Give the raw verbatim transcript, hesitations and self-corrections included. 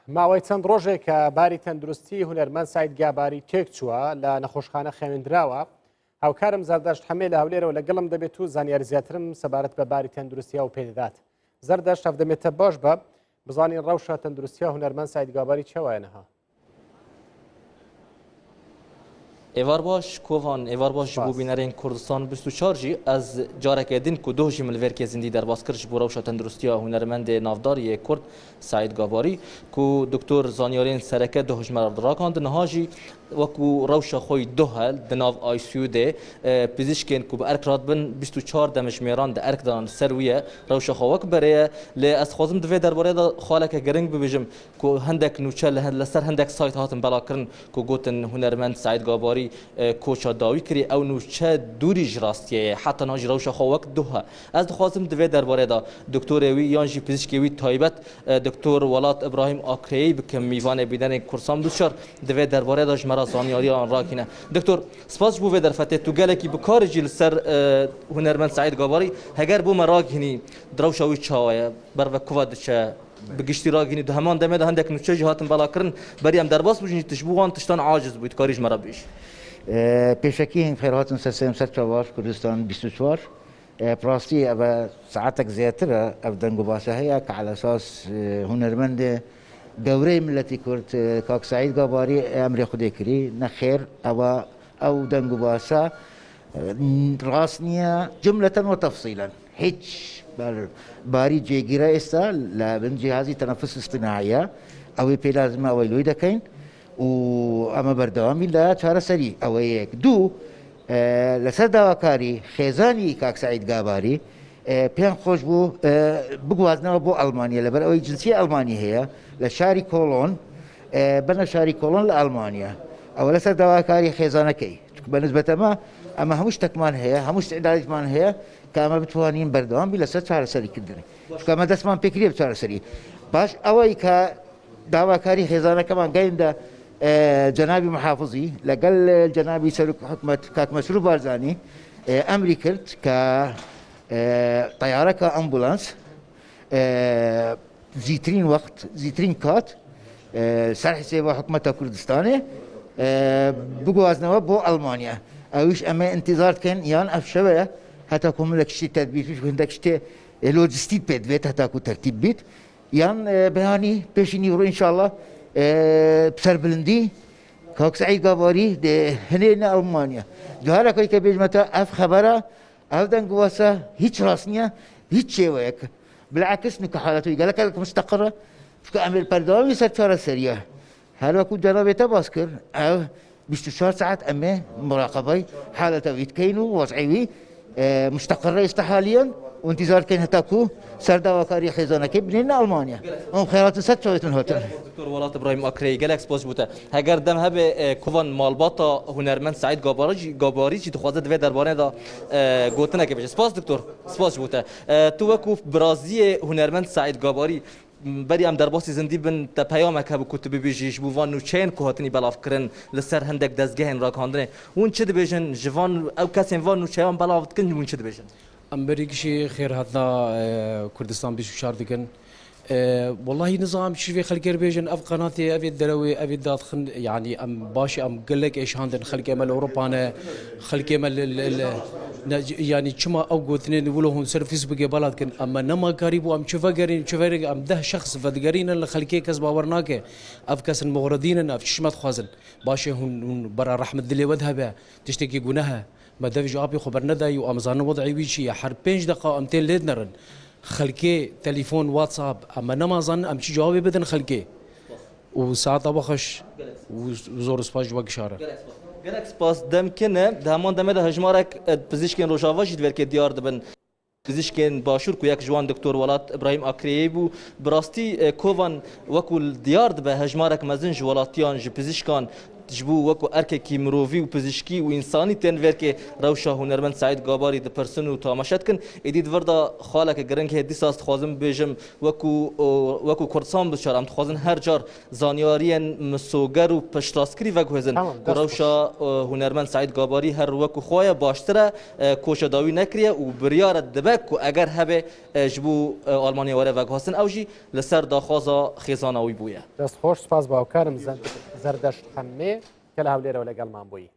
ماوەی چەند ڕۆژێکە باری تەندروستی هونەرمەند سەعید گاباری تێک چووە، لە نەخۆشخانە خەوێندراوە. هاوکارم زەردەشت حەمێ لە هەولێرەوە لەگەڵم دەبێت و زانیاری زیاترم سەبارەت بە باری تەندروستیەوە پێدەدات. زەردەشت، هەفتەمێتە باش بە، بزانین ڕەوشە تەندروستیە هونەرمەند سەعید گاباری چەوایە نەها. Êvar baş, Kovan, êvar baş ji bo Spas. Bînerên Kurdistan bîst û çar jî. Ez careke din ku doh jî min li vêrkê zindî derbas kir ji bo rewşa tenduristiya hunermendê navdar yê Kurd Seîd Gabarî, ku doktor zanyarên sereke doh ji me re rakand. Niha jî wekû rewşa xwe yî doh e, di nav I C U de, e, pizîşkên ku bi erk radibin bîst û çar demjimêran di erk de ne, li ser wî ye. Rewşa xwe wek berê ye. Lê ez dixwazim di vê derbarê de xaleke giring bibêjim. Ku hindek nûçe li, li ser hindek sayt hatin belakirin ku gotin hunermend Seîd Gabarî, e, koça dawî kirî, ew nûçe dûrî ji rastiyê ye. Heta niha jî rewşa xwe wek doh e. Ez dixwazim di vê derbarê de doktorê wî yan jî pizîşkê wî taybet, e, doktor Welat Îbrahîm Akreyî bikim mîvanê Bînerên Kurdistan bîst û çar, di vê derbarê de ji me re zanyariyan rakîne. Doktor, spas ji bo vê derfetê. Tu gelekî bi kar î jî li ser, e, hunermend Seîd Gabarî. Heger bo me ragihînî, di rewşa wî çawa ye? Ber ve kuva diçe? Bi giştî ragihînî, di heman demê de hindek nûçe jî hatin belakirin. Berî em derbas bûjin jî, tu ji bo wan tiştan aciz bûyî, dikarî ji me re bibêjî? E, pêşekî hîn xêr hatin ser Sêmser Çavar, Kurdistan bîst û çar. E, bi rastî ev e saetek zêtir e, ev deng û base heye, ke ala esas, e, hunermendê gewreyê miletî Kurd, e, Kak Seîd Gabarî, e, emrê Xwedê kirî. Nexêr, ew e, ew deng û base, e, rast niye, cumleten ve tefsîlen. Hiç ber-, barî cêgîre êsta li bin cihazî tenefus îstînaî ye. Ew ê pê lazim e, ew ê loy dekeyn û em ê berdewamî li çareserî. Ew ê yek. Du, e, li ser dawakarî xêzanî Kak Seîd Gabarî, e, pêyan xweş bû, e, biguwaznewe bo Elmanya. Li ber ew ê cinsiyê Elmanî heye. Li şarî Kolon, e, bene şarî Kolon li Elmanya. Ew li ser dawakarî xêzanekey. Çunke bi nisbeta me, em hemû tiştekman heye, hemû îstîdadêtman heye, ke em bitwanîn berdewam bî li ser çareserîkirinê. Çunke me destman pê kiriye bi çareserî. Baş, ew ê ke dawakarî xêzanekeman geyinde, e, cenabî muhafizî, legel, e, cenabî serok hikûmet, Kak Mesrûr Barzanî, e, emrî kir ke, e, teyareka ambulans, e, zîtirîn wext, zîtirîn kat, e, ser hesêba hikûmeta Kurdistanê, e, biguwaznewe bo Elmanya. Ew îş em ê întîzar dikin, yan ev şev e, heta ku hindek tiştê tedbîr bî, hindek tiştê, e, lojistîk pê divêt, heta ku tertîb bît. Yan, e, beyanî pêşî nîvro înşallah, e, bi serbilindî Kak Seîd Gabarî dê hinê ne Elmanya. Ji hareka ke bêjme te ev xebera, ev deng û basa hiç rast niye, hiç şêweyek. Bilakis nûke haleta wî gelek gelek mustaqir e. Çunke em ê li berdewamî ser çareserî ye. Her wekû cenabê te bas kir, ev bîst û çar saet em ê muraqebey haleta wî dikeyn û wez'ê wî, e, mustaqir e êsta haliyen û întîzar dikeyn heta ku ser dawakarî xêzanekê binêrine Elmanya. Em xêratin ser çavêtin hatin. Doktor Welat Îbrahîm Akreyî, gelek spas ji bo te. Heger dem hebe, e, kovan malbata hunermend Seîd Gabarî jî, Gabarî jî dixwaze di vê derbarê de, e, gotinekê bêje. Spas doktor, spas ji bo te. E, tu wekû biraziyê hunermend Seîd Gabarî, berî em derbasî zindî bin, te peyamek hebû ku tu bibêjî ji bo van nûçeyên ku hatinî belavkirin li ser hindek dezgehên ragihandinê. Hûn çi dibêjin ji van, ew kesên van nûçeyan belav dikin, hûn çi dibêjin? Em berî gişî xêr hatina, e, Kurdistan bîst û çar dikin. E, wellahî nizanim çi vê xelkê re bêjin, ev qenatê, ev ê derewê, ev ê dadxin, yanî em baş e, em gelek êşandin, xelkê me li Ewropa ne, xelkê me li, li, li, ne, yanî çima ew gotinên wilo hûn ser Facebookê bela dikin, em me nema karî bû, em çi vegerîn, çi vegerîn, em deh şexs vedigerînin li xelkê kes bawer nake, ev kesin muxredîn in, ev çi ji me dixwazin? Baş e hûn, hûn bera rehmet dilê we de hebe, tiştekî guneh e. Me dev ji apê xwe bernedayî û em zanin wed'ê wî çi ye. Her pênc deqa em tên lê dinerin. Xelkê telefon, WhatsApp, em me nema zanin em çi cewabê bidin xelkê. Û saeta we xweş û zor û spas ji we gişa re. Gelek spas. Dem kin e, di heman demê de hejmarek, e, pizîşkên Rojava jî di vê derê diyar dibin. Pizîşkên Başûr ku yek ji wan doktor Welat Îbrahîm Akreyê bû, bi rastî, e, kovan wekû diyar dibe hejmarek mezin ji welatiyan, ji pizîşkan Ji bo wekû erkekî mirovî û pizîşkî û însanî tên vêrkê rewşa hunermend Seîd Gabarî dipirsin û tamaşe dikin. Êdî di vir de xaleke giring heye, dîsa ez dixwazim bibêjim, wekû, wekû Kurdistan biçar, em dixwazin her car zanyariyên misoger û piştrastkirî veguhêzin. Tamam, ku dest rewşa, xweş. E, hunermend Seîd Gabarî her wekû xwe ye, baştir e, e, koça dawî nekiriye û biryar e dibe ku eger hebe, e, ji bo, e, Almanya were veguhastin. Ew jî li ser daxwaza xêzana wî bûye. Dest xweş, spas, bawkarim Zer-, Zerdeşt Hemmê, ke li Hewlêrê we legelman bûyî.